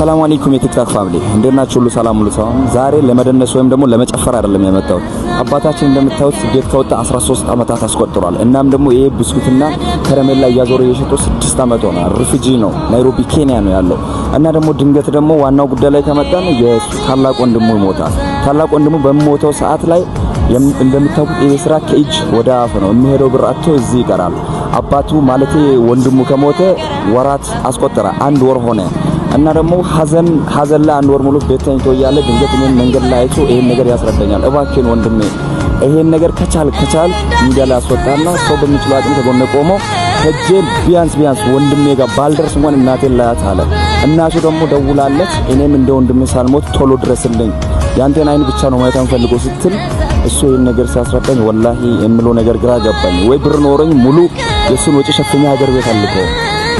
ሰላም አለይኩም የቲክታክ family፣ እንዴት ናችሁ? ሁሉ ሰላም፣ ሁሉ ሰላም። ዛሬ ለመደነስ ወይም ደግሞ ለመጨፈር አይደለም የመጣሁት። አባታችን እንደምታዩት ስደት ከወጣ 13 ዓመታት አስቆጥሯል። እናም ደግሞ ይሄ ብስኩትና ከረሜላ እያዞረ እየሸጠ 6 ዓመት ሆነ። Refugee ነው፣ ናይሮቢ ኬንያ ነው ያለው። እና ደግሞ ድንገት ደግሞ ዋናው ጉዳይ ላይ ከመጣን የሱ ታላቅ ወንድሙ ይሞታል። ታላቅ ወንድሙ በሚሞተው ሰዓት ላይ እንደምታውቁት ይሄ ስራ ከእጅ ወደ አፍ ነው የሚሄደው። ብር አጥቶ እዚህ ይቀራል። አባቱ ማለቴ ወንድሙ ከሞተ ወራት አስቆጠረ፣ አንድ ወር ሆነ። እና ደግሞ ሀዘን ሀዘን ላይ አንድ ወር ሙሉ ቤት ተኝቶ እያለ ድንገት እኔን መንገድ ላይ አይቶ ይሄን ነገር ያስረዳኛል። እባክህን ወንድሜ፣ ይሄን ነገር ከቻል ሚዲያ ላይ አስወጣና ሰው በሚችለው አቅም ከጎኔ ቆሞ ሄጄ ቢያንስ ቢያንስ ወንድሜ ጋር ባልደርስ እንኳን እናቴን ላያት አለ። እናቱ ደግሞ ደውላለት እኔም እንደ ወንድሜ ሳልሞት ቶሎ ድረስልኝ፣ ያንተን አይን ብቻ ነው ማየት የምፈልገው ስትል እሱ ይሄን ነገር ሲያስረዳኝ ወላሂ የምለው ነገር ግራ ገባኝ። ወይ ብር ኖረኝ ሙሉ የእሱን ወጪ ሸፍኛ ሀገር ቤት አልከው፣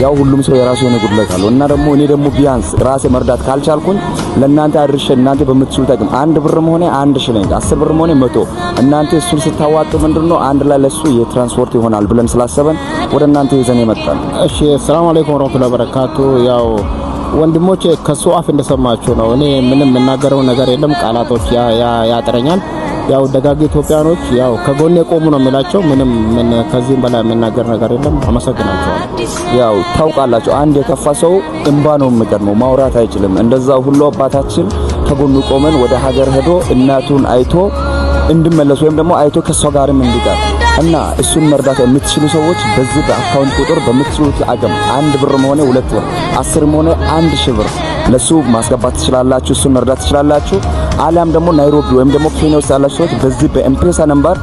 ያው ሁሉም ሰው የራሱ የሆነ ጉድለት አለው። እና ደግሞ እኔ ደግሞ ቢያንስ ራሴ መርዳት ካልቻልኩኝ ለእናንተ አድርሼ እናንተ በምትችሉት አቅም 1 ብርም ሆነ 1 ሽልንግ፣ 10 ብርም ሆነ 100 እናንተ እሱን ስታዋጡ ምንድነው አንድ ላይ ለሱ የትራንስፖርት ይሆናል ብለን ስላሰበን ወደ እናንተ ይዘን የመጣን። እሺ፣ ሰላም አለይኩም ወራህመቱላሂ ወበረካቱ። ያው ወንድሞቼ ከሱ አፍ እንደሰማችሁ ነው። እኔ ምንም የምናገረው ነገር የለም። ቃላቶች ያጥረኛል። ያው ደጋግ ኢትዮጵያኖች ያው ከጎኔ ቆሙ ነው የሚላቸው። ምንም ምን ከዚህም በላይ የምናገር ነገር የለም። አመሰግናቸዋለሁ። ያው ታውቃላችሁ፣ አንድ የከፋ ሰው እንባ ነው የሚቀድመው፣ ማውራት አይችልም። እንደዛ ሁሉ አባታችን ከጎኑ ቆመን ወደ ሀገር ሄዶ እናቱን አይቶ እንዲመለስ ወይም ደግሞ አይቶ ከሷ ጋርም እንዲቀር እና እሱን መርዳት የምትችሉ ሰዎች በዚህ በ account ቁጥር በምትችሉት አቅም 1 ብርም ሆነ 2 ብር፣ 10ም ሆነ 1,000 ብር ለሱ ማስገባት ትችላላችሁ። እሱን መርዳት ትችላላችሁ። አሊያም ደግሞ ናይሮቢ ወይም ደግሞ ኬንያ ውስጥ ያላችሁ ሰዎች በዚህ በኤምፔሳ number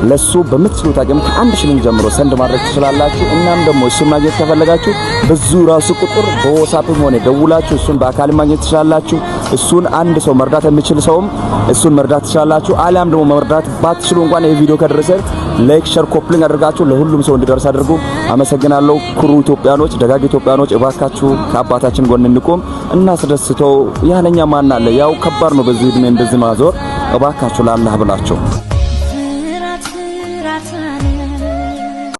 ለሱ በምትችሉት አቅም ከ1 ሽሊንግ ጀምሮ send ማድረግ ትችላላችሁ። እናም ደግሞ እሱን ማግኘት ከፈለጋችሁ በዚሁ ራሱ ቁጥር በዋትስአፕም ሆነ ደውላችሁ እሱን በአካል ማግኘት ትችላላችሁ። እሱን አንድ ሰው መርዳት የሚችል ሰውም እሱን መርዳት ትችላላችሁ። አሊያም ደግሞ መርዳት ባትችሉ እንኳን ይሄ ቪዲዮ ከደረሰ like፣ share፣ copy link አድርጋችሁ ለሁሉም ሰው እንዲደርስ አድርጉ። አመሰግናለሁ። ኩሩ ኢትዮጵያኖች፣ ደጋግ ኢትዮጵያኖች፣ እባካችሁ ከአባታችን ጎን እንቆም፣ እናስደስተው። ያለኛ ማን አለ? ያው ከባድ ነው በዚህ እድሜ እንደዚህ ማዞር። እባካችሁ ለአላህ ብላችሁ።